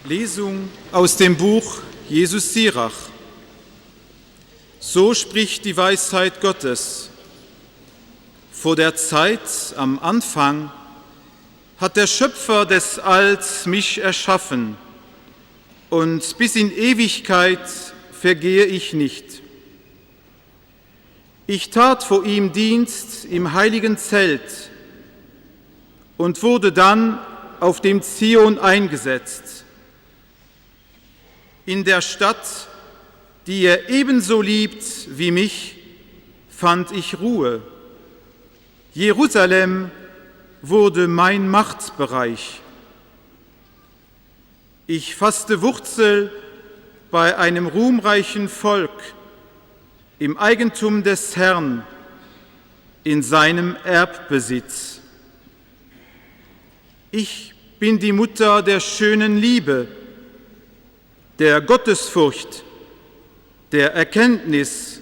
Lesung aus dem Buch Jesus Sirach. So spricht die Weisheit Gottes. Vor der Zeit am Anfang hat der Schöpfer des Alls mich erschaffen, und bis in Ewigkeit vergehe ich nicht. Ich tat vor ihm Dienst im heiligen Zelt und wurde dann auf dem Zion eingesetzt. In der Stadt, die er ebenso liebt wie mich, fand ich Ruhe. Jerusalem wurde mein Machtbereich. Ich fasste Wurzel bei einem ruhmreichen Volk, im Eigentum des Herrn, in seinem Erbbesitz. Ich bin die Mutter der schönen Liebe, der Gottesfurcht, der Erkenntnis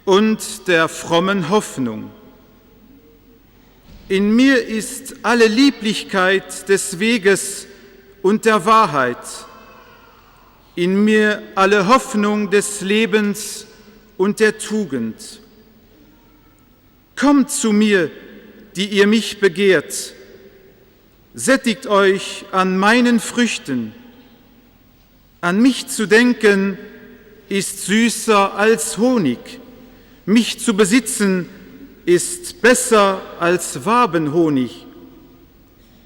und der frommen Hoffnung. In mir ist alle Lieblichkeit des Weges und der Wahrheit, in mir alle Hoffnung des Lebens und der Tugend. Kommt zu mir, die ihr mich begehrt, sättigt euch an meinen Früchten. An mich zu denken ist süßer als Honig, mich zu besitzen ist besser als Wabenhonig.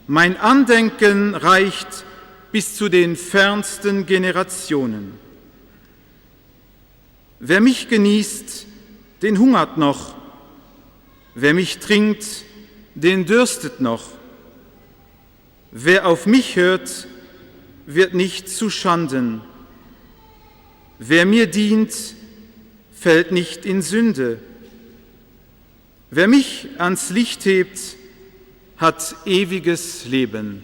Mein Andenken reicht bis zu den fernsten Generationen. Wer mich genießt, den hungert noch, wer mich trinkt, den dürstet noch. Wer auf mich hört, wird nicht zu Schanden. Wer mir dient, fällt nicht in Sünde. Wer mich ans Licht hebt, hat ewiges Leben.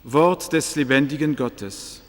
Wort des lebendigen Gottes.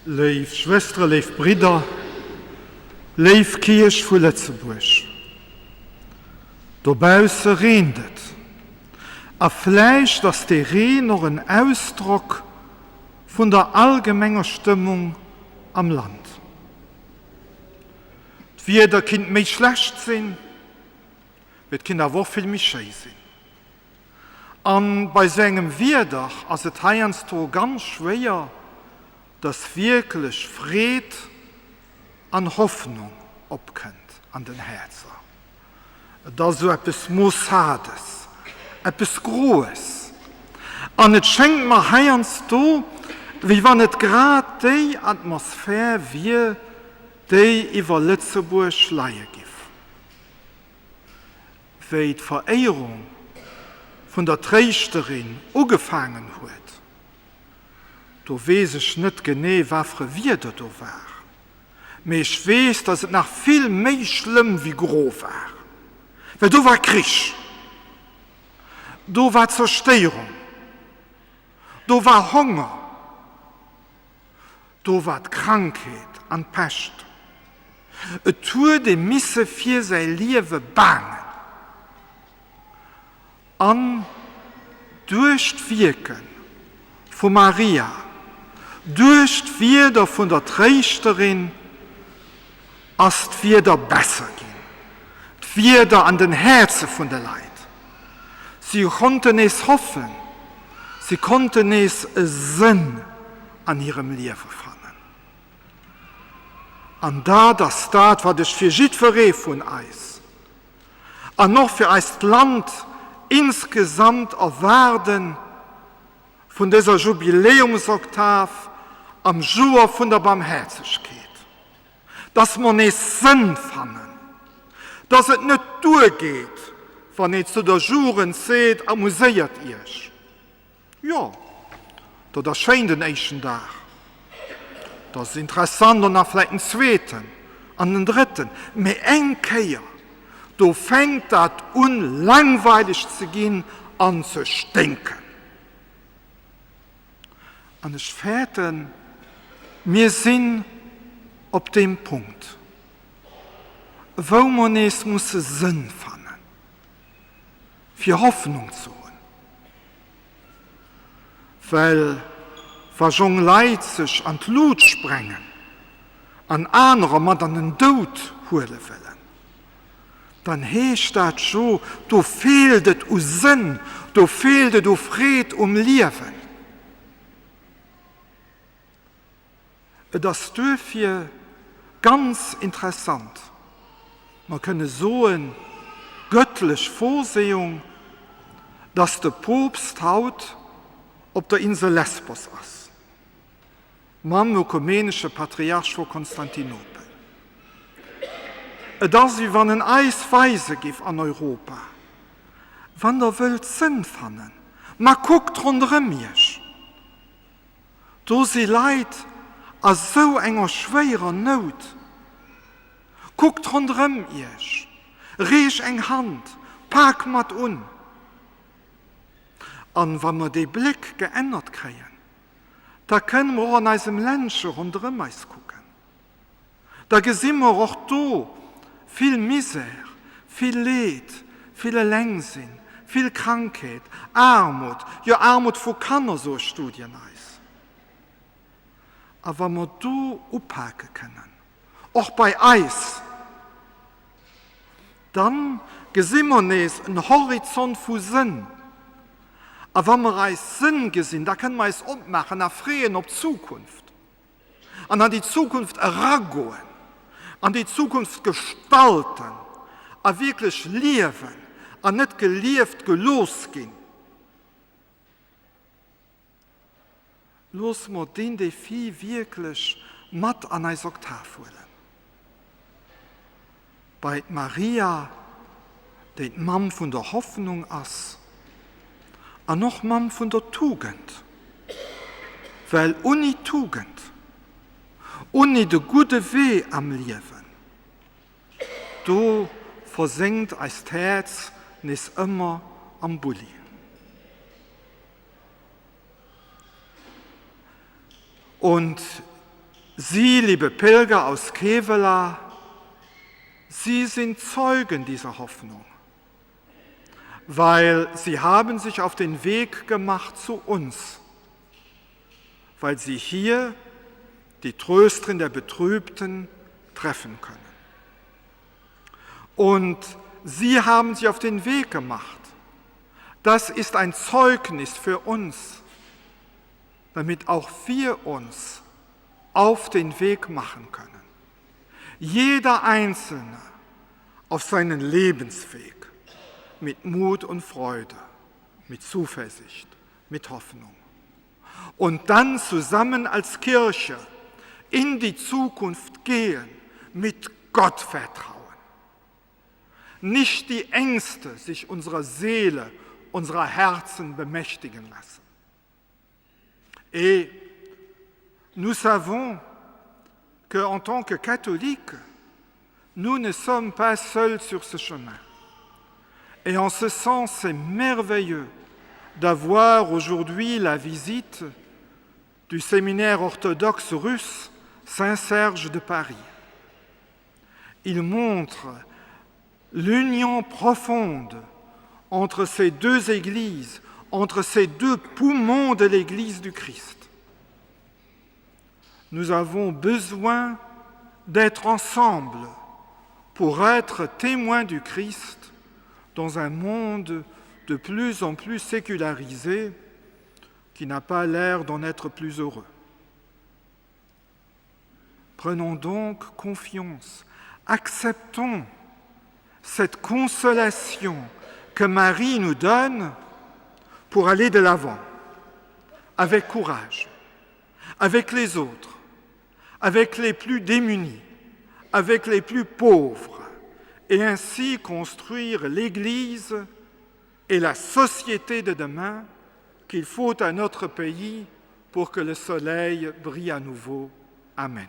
Léif Schwëstere, léif Bridder, léif Kierch vu Lëtzebuerg. Dobausse reent et. A vläicht ass dee Reen och en Ausdrock vun der allgemenger Stëmmung am Land. D'Wieder kinnt méi schlecht sinn, mee et kinnt awer och vill méi schéi sinn. An bei sou engem Wieder ass et heiansdo ganz schwéier, dass wierklech Freed an Hoffnung opkënnt an den Häerzer. Et ass sou eppes Maussades, eppes Groes. An et schéngt mer heiansdo, wéi wann et grad déi Atmosphär wier, déi iwwer Lëtzebuerg leie giff. Wéi d'Veréierung vun der Tréischterin ugefaangen huet, do weess ech net genee wafre Wieder do war, mee ech weess, datt et nach vill méi schlëmm wéi gro war, well do war Krich, do war Zerstéierung, do war Honger. Do war d'Krankheet an d'Pescht. Et huet ee misse fir säi Liewe baangen. An duerch d'Wierke vu Maria, duerch d'Wierder vun der Tréischterin ass d'Wieder besser ginn, d'Wieder an den Häerze vun de Leit. Si konnten nees hoffen, si konnten nees e Sënn an hirem Liewe fannen. An dat ass dat, wat ech fir jiddweree vun eis an och fir eist Land insgesamt erwaarden vun dëser Jubiläumsoktav am Joer vun der Barmhäerzegkeet. Dass mer nees Sënn fannen, dass et net duergeet, wann een zu der Jugend seet, Amuséiert Iech. Jo, dat ass schéin den éischten Dag, dat ass interessant an nach vläicht den zweeten an den drëtten, mee eng Kéier, do fänkt dat un langweileg ze ginn an ze sténken. An ech fäerten, mir sinn op deem Punkt, wou mer nees musse Sënn fannen, fir Hoffnung ze hunn. Well wa jong Leit sech an d'Lut sprengen an anerer mat an den Doud huele wëllen, dann heescht dat jo, do feelt et u Sënn, do feelt et u Freed um Liewen. Et ass duerfir ganz interessant, mer kënne soen, gëttlech Vorsehung, dass de Poopst haut op der Insel Lesbos ass. Mam ökumenesche Patriarch vu Konstantinopel. Et ass, wéi wann en eis weise giff an Europa, Wann der wëllt Sënn fannen, ma kuckt ronderëm iech! Do si Leit a sou enger schwéierer Nout. Kuckt ronderëm iech, reech eng Hand, pak mat un! An wa mer dee Bléck geännert kréien, Da kënne mer och an eisem Ländche ronderëm eis kucken. Da gesi mer och do vill Misär, vill Leed, vill Elengsinn, vill Krankheet, Aarmut, jo Aarmut vu Kanner, soe Studien eis. A wa mer do upake kënnen, och bei eis, Dann gesi mer nees en Horizont vu Sënn. A wa mer eis Sënn gesinn, da kënne mer eis opmaachen a freeën op d'Zukunft an an déi Zukunft eragoen an déi Zukunft gestalten a wierklech liewen an net gelieft gelooss ginn. Loosse mer deen Défi wierklech mat an eis Oktav huelen. Bei d'Maria, déi d'Mamm vun der Hoffnung ass an och Mamm vun der Tugend, well unni Tugend, unni de gudde Wee am Liewen, do versénkt eist Häerz nees ëmmer am Bulli. Und. Sie, liebe Pilger aus Kevela, Sie sind Zeugen dieser Hoffnung, weil sie haben sich auf den Weg gemacht zu uns, weil sie hier die Trösterin der Betrübten treffen können. Und sie haben sich auf den Weg gemacht. Das ist ein Zeugnis für uns, damit auch wir uns auf den Weg machen können. Jeder Einzelne auf seinen Lebensweg mit Mut und Freude, mit Zuversicht, mit Hoffnung. Und dann zusammen als Kirche in die Zukunft gehen mit Gottvertrauen. Nicht die Ängste sich unserer Seele, unserer Herzen bemächtigen lassen. Et nous savons que en tant que catholiques, nous ne sommes pas seuls sur ce chemin. Et en ce sens, c'est merveilleux d'avoir aujourd'hui la visite du séminaire orthodoxe russe Saint-Serge de Paris. Il montre l'union profonde entre ces deux églises, entre ces deux poumons de l'Église du Christ. Nous avons besoin d'être ensemble pour être témoins du Christ dans un monde de plus en plus sécularisé qui n'a pas l'air d'en être plus heureux. Prenons donc confiance, acceptons cette consolation que Marie nous donne pour aller de l'avant, avec courage, avec les autres, avec les plus démunis, avec les plus pauvres, et ainsi construire l'Église et la société de demain qu'il faut à notre pays pour que le soleil brille à nouveau. Amen.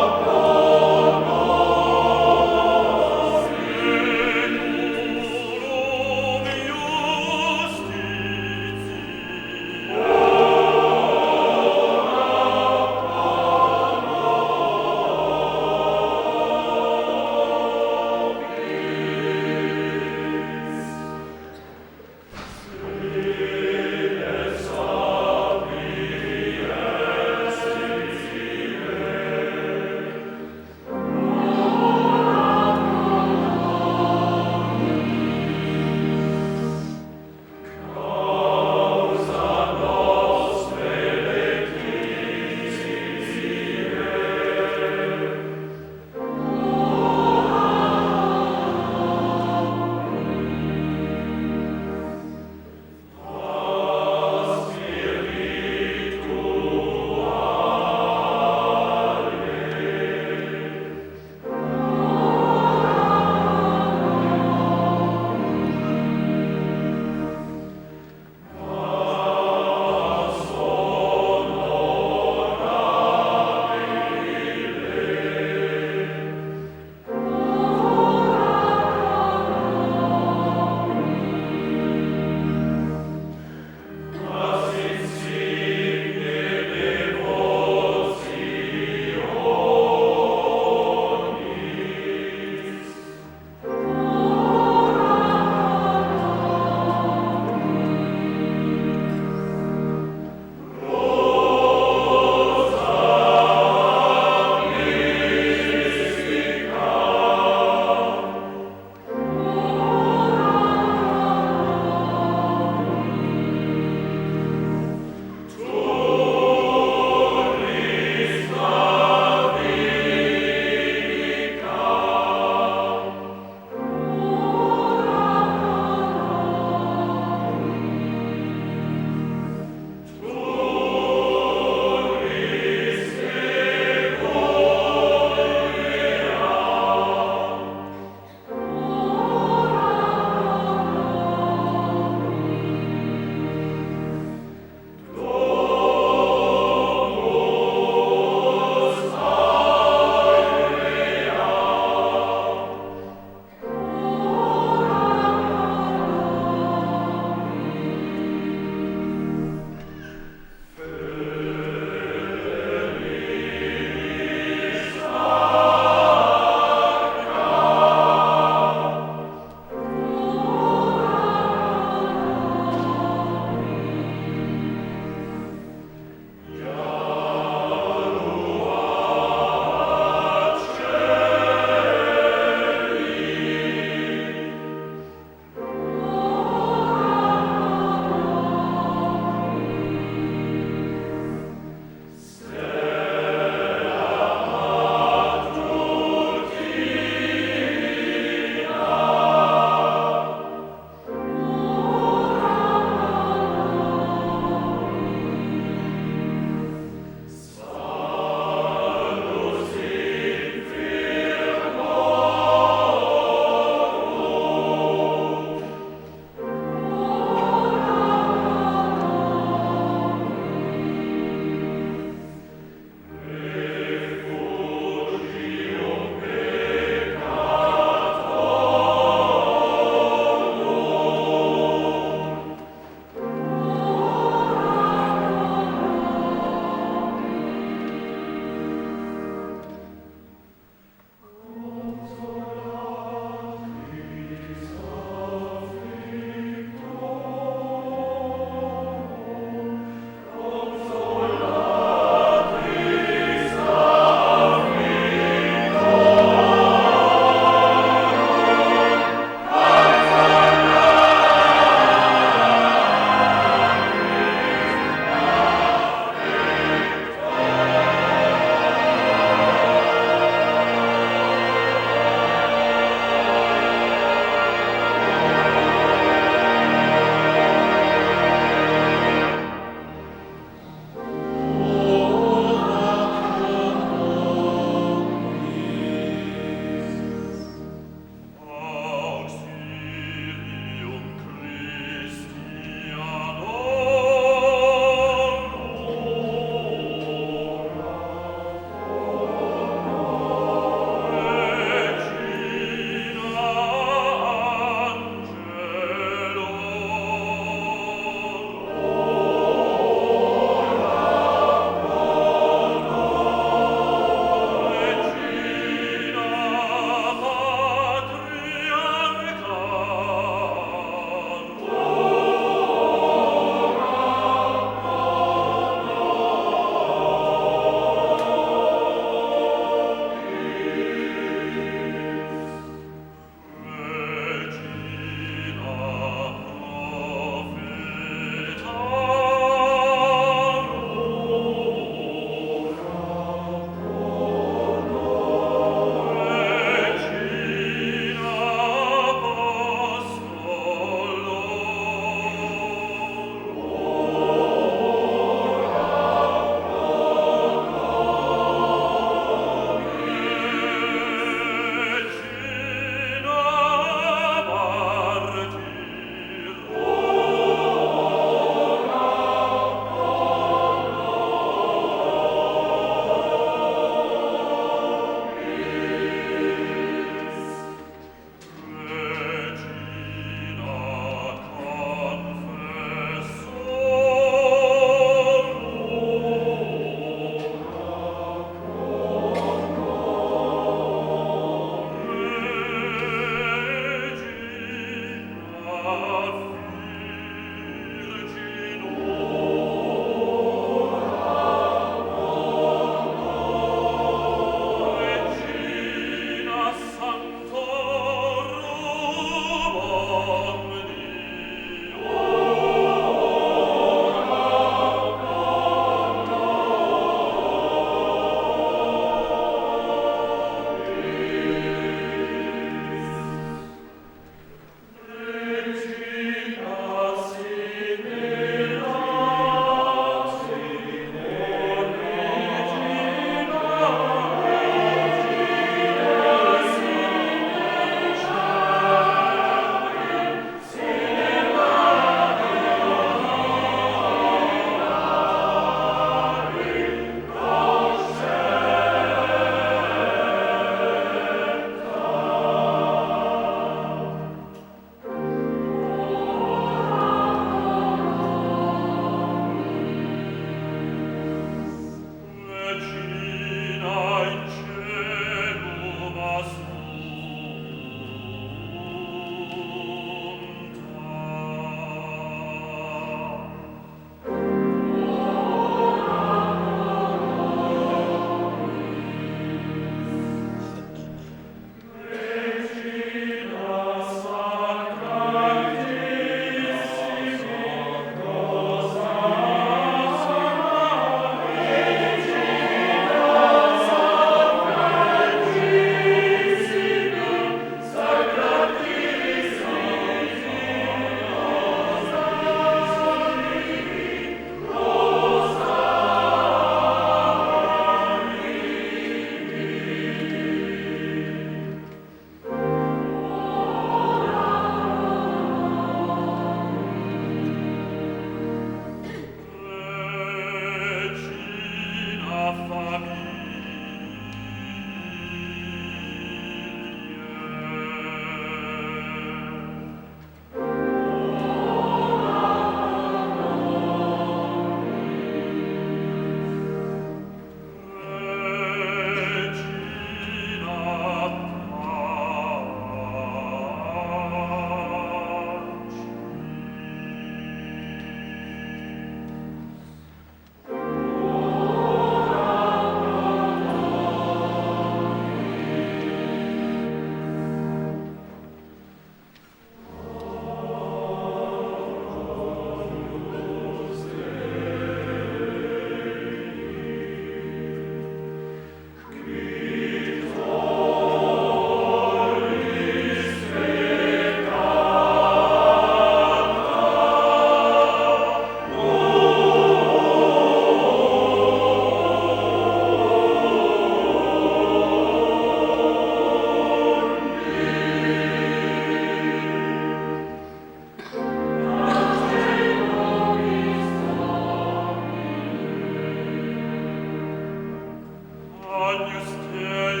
Agnus Dei,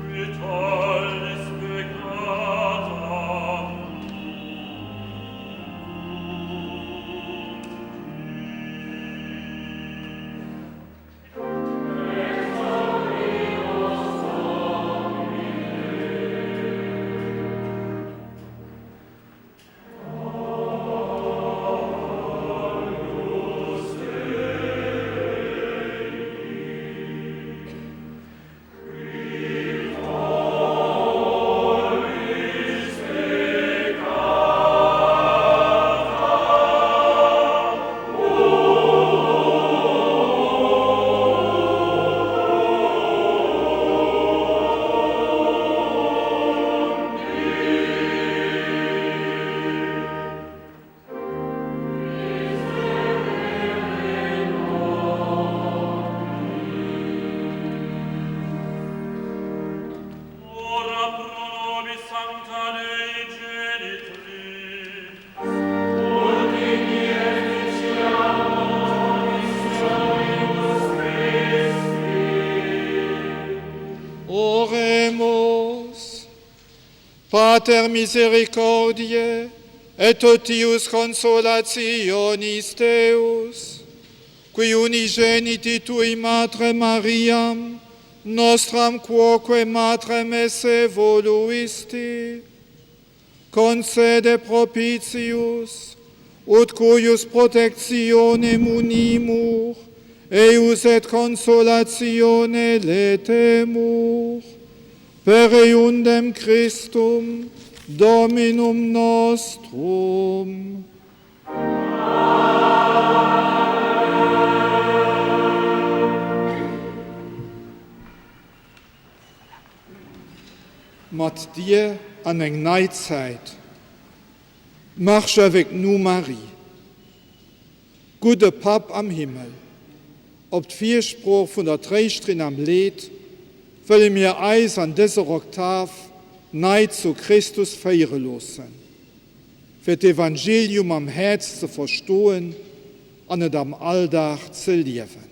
qui tollis peccata Ora pro nobis sancta Dei genitrix. Ut in Oremus. Pater misericordiae, et totius consolationis Deus, qui unigeniti tui Matre Mariam, nostram quoque Matrem esse voluisti, concede propitius, ut cuius protectionem unimur, eius et consolatione letemur, per eundem Christum Dominum nostrum. Mat dir an eng nei Zäit. Marche avec nous Marie. Gudde Papp am Himmel, op d'Firsprooch vun der Tréischterin am Leed wëlle mir eis an dëser Oktav nei zu Christus féiere loossen, fir d'Evangelium am Häerz ze verstoen an et am Alldag ze liewen.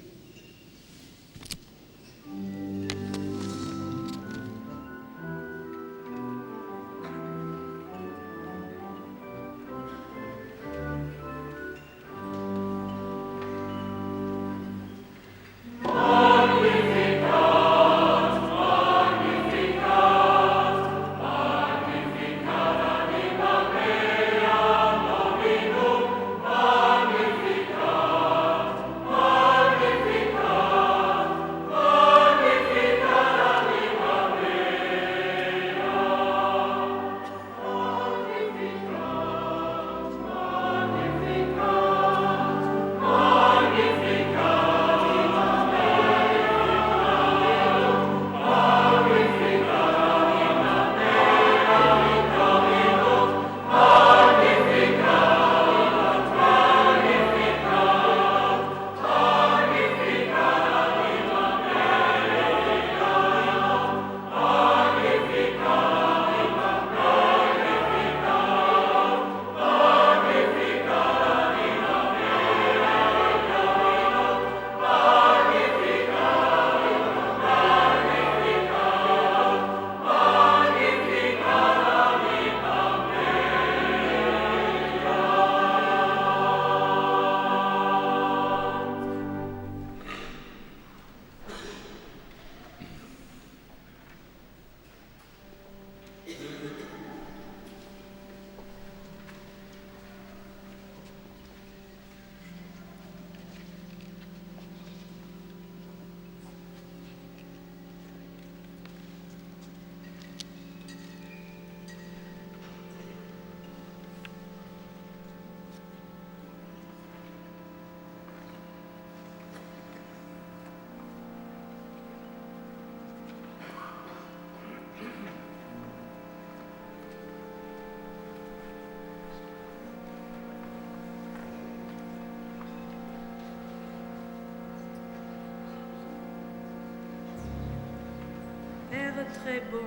Père très bon,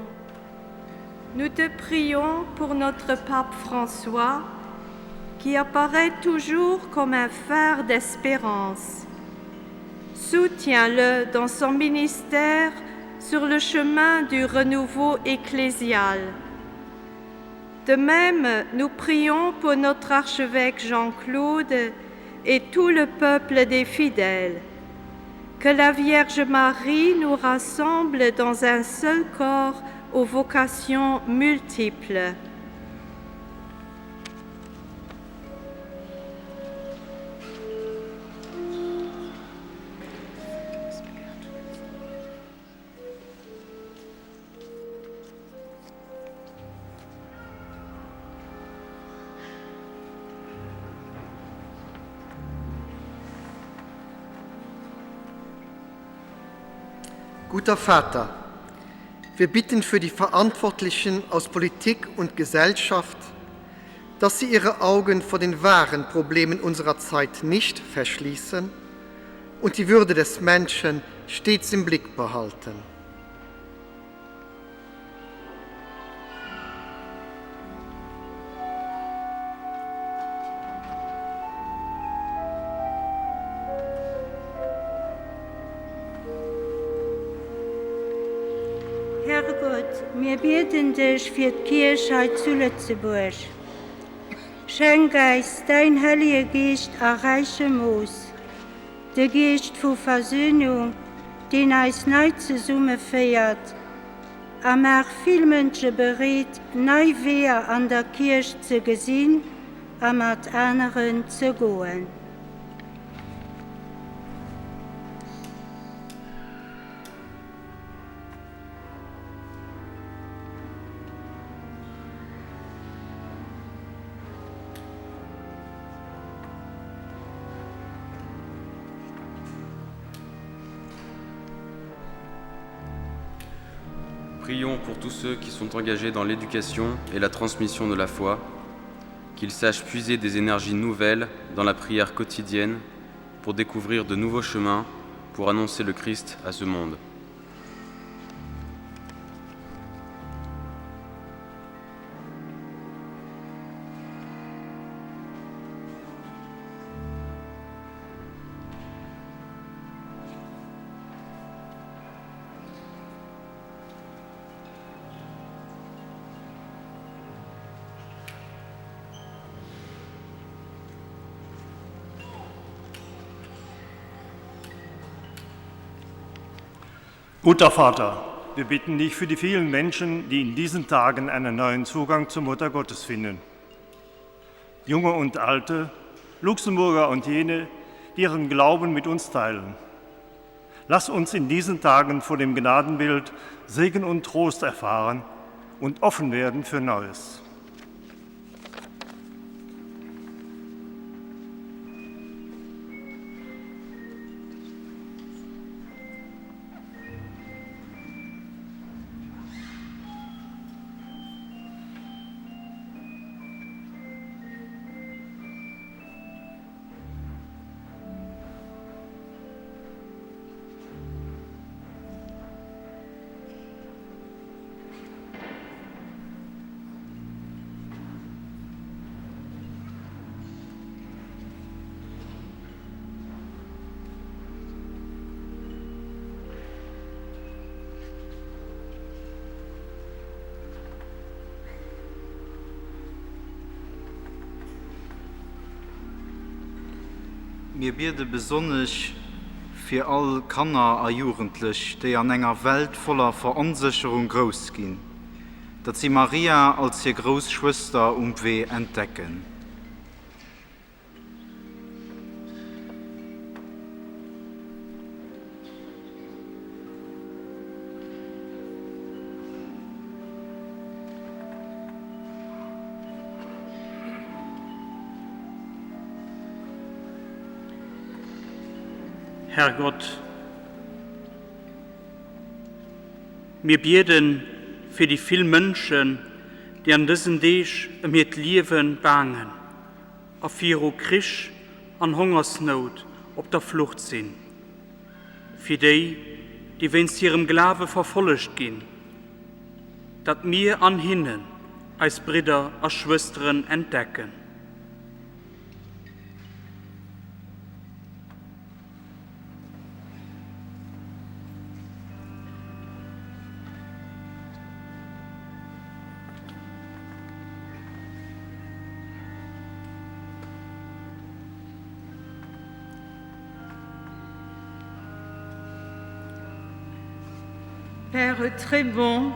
nous te prions pour notre pape François, qui apparaît toujours comme un phare d'espérance. Soutiens-le dans son ministère sur le chemin du renouveau ecclésial. De même, nous prions pour notre archevêque Jean-Claude et tout le peuple des fidèles. Que la Vierge Marie nous rassemble dans un seul corps aux vocations multiples. Guter Vater, wir bitten für die Verantwortlichen aus Politik und Gesellschaft, dass sie ihre Augen vor den wahren Problemen unserer Zeit nicht verschließen und die Würde des Menschen stets im Blick behalten. Herrgott, mir bieden dech fir d'Kierch hei zu Lëtzebuerg. Schenk äis däin Hellege Geescht a räichem Mooss, de Geescht vu Versöhnung, deen eis nei zesummeféiert, a maach vill Mënsche bereet, nei Weeër an der Kierch ze gesinn a mat aneren ze goen. Prions pour tous ceux qui sont engagés dans l'éducation et la transmission de la foi, qu'ils sachent puiser des énergies nouvelles dans la prière quotidienne pour découvrir de nouveaux chemins pour annoncer le Christ à ce monde. Guter Vater, wir bitten dich für die vielen Menschen, die in diesen Tagen einen neuen Zugang zur Mutter Gottes finden. Junge und Alte, Luxemburger und jene, die ihren Glauben mit uns teilen. Lass uns in diesen Tagen vor dem Gnadenbild Segen und Trost erfahren und offen werden für Neues. Mir biede besonnesch fir all Kanner a Jugendlech, déi an enger Welt voller Veronsécherung grouss ginn, datt si Maria als hir grouss Schwëster um Wee entdecken. Herrgott, mir bieden fir déi vill Mënschen, déi an dësen Deeg ëm hiert Liewe baangen a viru Krich an Hongersnout op der Flucht sinn, fir déi, déi wéinst hirem Glawe verfollegt ginn, datt mir an hinnen eis Bridder a Schwësteren entdecken. Père très bon,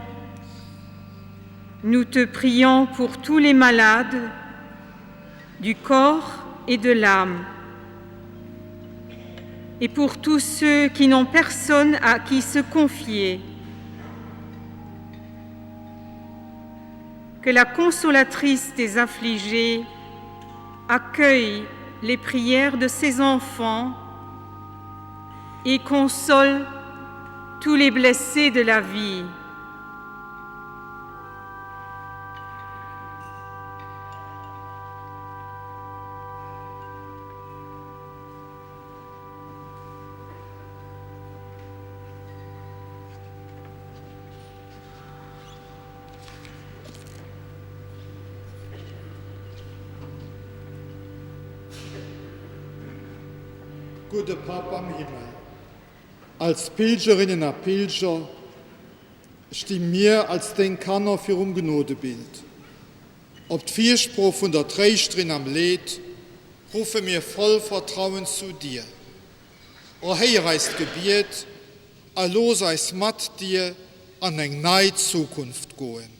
nous te prions pour tous les malades du corps et de l'âme et pour tous ceux qui n'ont personne à qui se confier. Que la consolatrice des affligés accueille les prières de ses enfants et console tous les blessés de la vie. Gudde Papp am Himmel, als Pilgerinnen a Pilger sti mir als deng Kanner virum Gnodebild. Op d'Firsprooch vun der Tréischterin am Leed ruffe mir voll Vertrauen zu dir. Erhéier eist Gebiet a looss eis mat dir an eng nei Zukunft goen.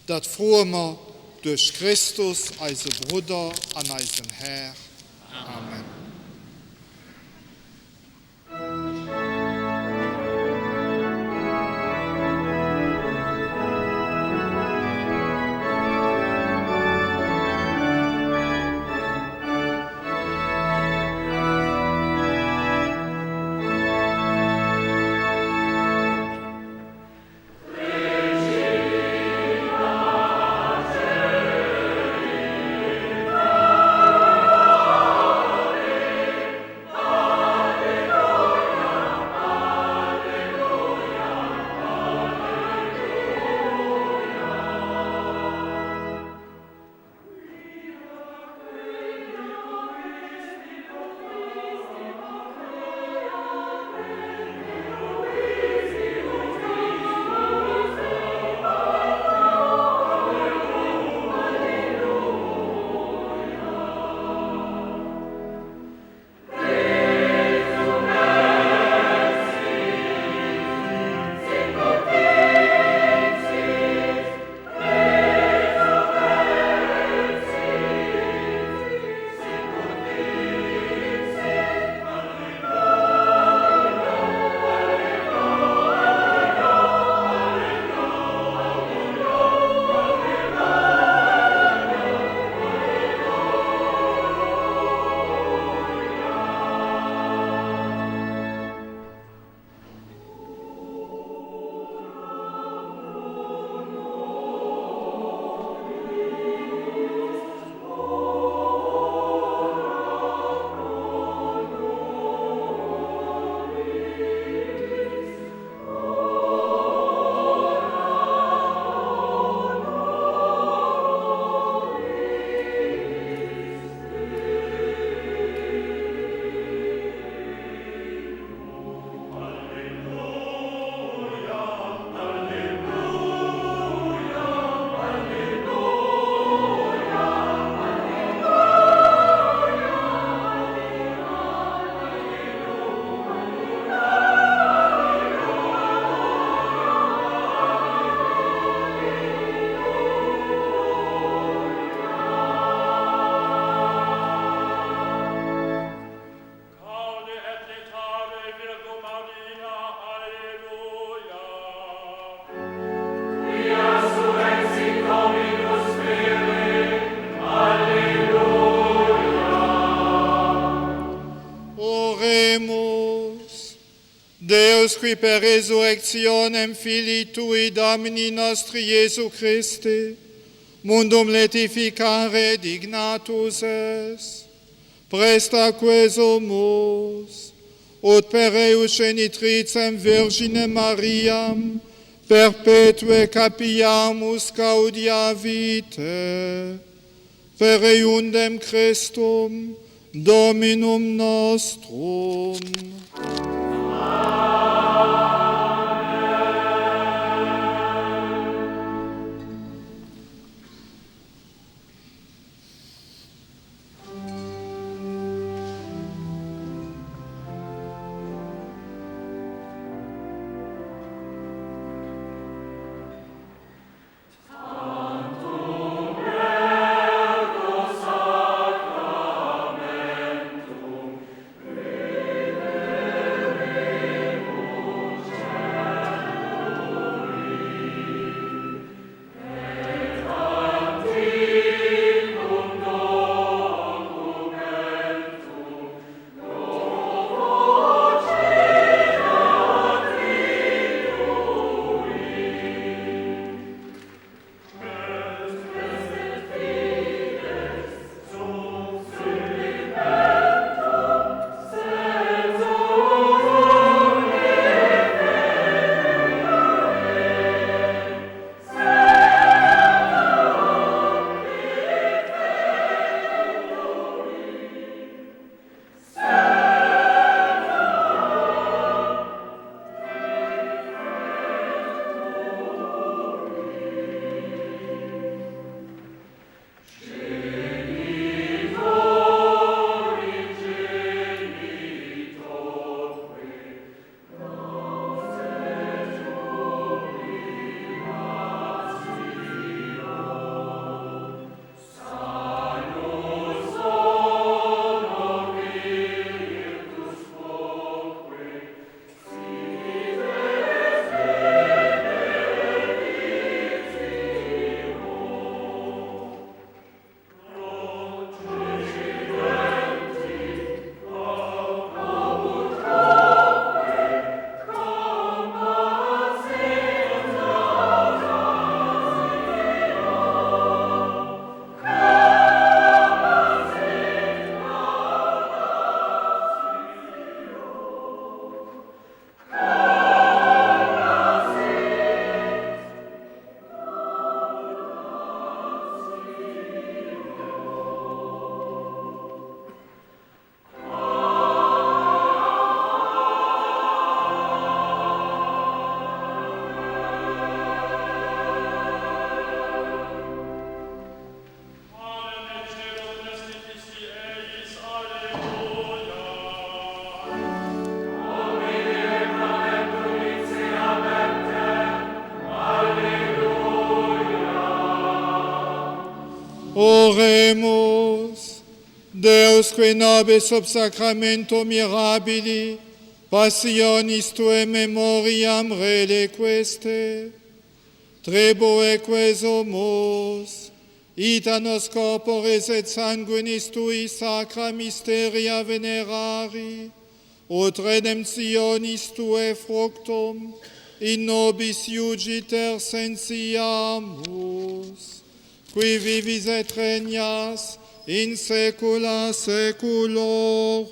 Dat froe mer duerch Christus, eise Brudder an eisen Här. Amen. Oremus. Deus qui per resurrectionem Filii tui Domini nostri Iesu Christi mundum letificare dignatus es, presta quesumus, ut per eius genitricem Virginem Mariam perpetue capiamus gaudia vitae, per eundem Christum Dominum nostrum. Oremus. Deus qui nobis sub sacramento mirabili passionis tuae memoriam reliquiste, tribueque sumus, ita nos corporis et sanguinis tui sacra mysteria venerari, ut redemptionis tuae fructum in nobis iugiter sentiamus, qui vivis et regnas in saecula saeculorum.